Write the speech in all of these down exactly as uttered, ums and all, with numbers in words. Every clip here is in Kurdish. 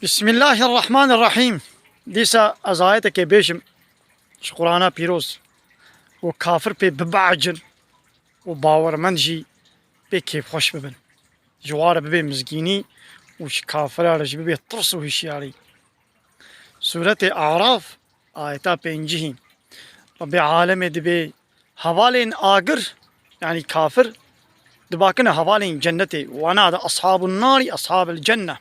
Bismillahirrahmanirrahîm. Dîsa ez ayetekê bêjim ji Qur'ana pîroz û kafir pê bibecin û bawermend jî pê kêfxweş bibin. Ji wa re bibe mizgînî û ji kafira re jî bibe tirs û hişyarî. Sûretê Araf, ayeta pêncihî. Rebê alemê dibê hevalên agir, yanî kafir, dibakine hevalên cennetê. Wana de ashabun nari, ashabil cenne.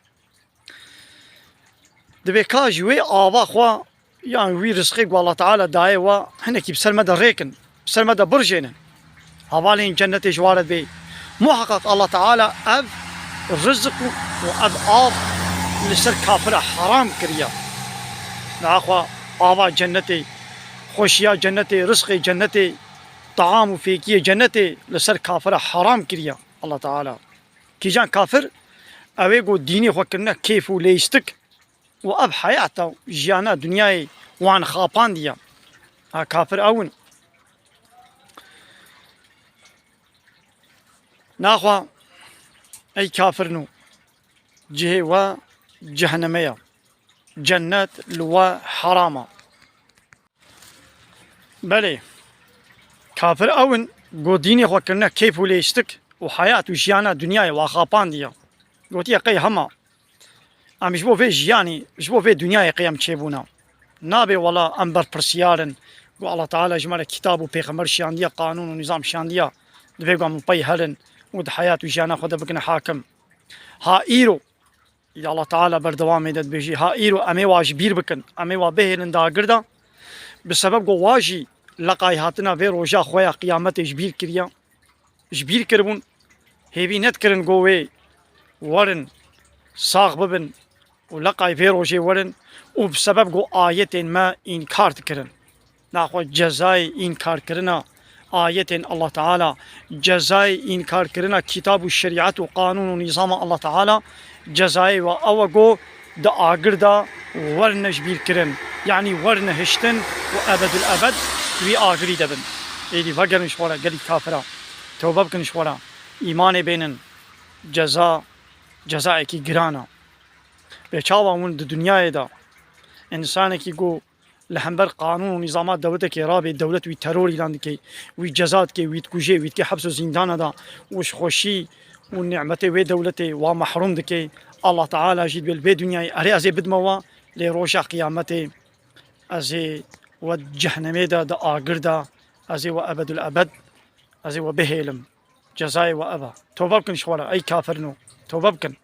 Dibê ka ji wê ava xwe, yan wî rizqê ku Allah Teala daye we, hinekî bi ser me de rêkin, bi ser me de birjênin. Hevalên cennetê ji wa re dibê. Muheqeq Allah Teala ev rizq û ev av li ser kafira heram kiriye. Naxwe ava cennetê, xweşiya cennetê, rizqê cennetê, taam û fêkiyê cennetê li ser kafira heram kiriye Allah Teala. Kîjan kafir? Ew ê ku dînê xwe kirine kêf û lêstik û ev heyata jiyana dinyayê wan xapandiye. Ha, kafir ew in. Naxwe ey kafirno, cihê we ceheneme ye. Cennet li we heram e. Belê, kafir ew in ku dînê xwe kirine kêf û lêstik û heyat û jiyana dinyayê wa xapandiye. Gotiye qey hema em ji bo vê jiyanî, ji bo vê dinyayê qey em çêbûne. Nabe wela em berpirsiyar in ku Allah Teala ji me re kitab û pêxember şiyandiye, qanûn û nîzam şiyandiye, divê ku em li pey herin û di heyat û jiyana xwe de bikine hakim. Ha îro, ya Allah Teala berdewamê de dibêjî, ha îro em ê wa ji bîr bikin, em ê wa bihêlin di agir de, bi sebeb ku wa jî leqay hatina vê roja xwe ya qiyametê ji bîr kiriye, ji bîr kiribûn, hêvî nedikirin ku wê werin, sax bibin û leqay vê rojê werin û bi sebeb ku ayetên me înkar dikirin. Naxwe cezayê înkarkirina ayetên Allah Teala, cezayê înkarkirina kitab û şerîet û qanûn û nîzama Allah Teala, cezayê we ew e ku di agir de werine ji bîr kirin. Yanî werine hiştin û ebedul ebed di wî agirî de bin. Êdî vegerin ji xwe re gelî kafira. Tewbe bikin ji xwe re. Îmanê bênin. Ceza, cezayekî giran e. Bê çawa hûn di dinyayê de însanekî ku li hember qanûn û nîzama dewletekê rabê, dewlet wî teror îlan dike, wî ceza dike, wî dikuje, wî dike heps û zîndana de û ji xweşî û nîmetê wê dewletê wa mehrûm dike. Allah Teala jî dibê li vê dinyayê erê ez ê bidime we, lê roja qiyametê ez ê we di cehnemê de, di agir de, ez ê we ebedul ebed, ez ê we bihêlim. Cezayê we ev e. Tobe bikin ji xwe re, ey kafirino. Tobe bikin.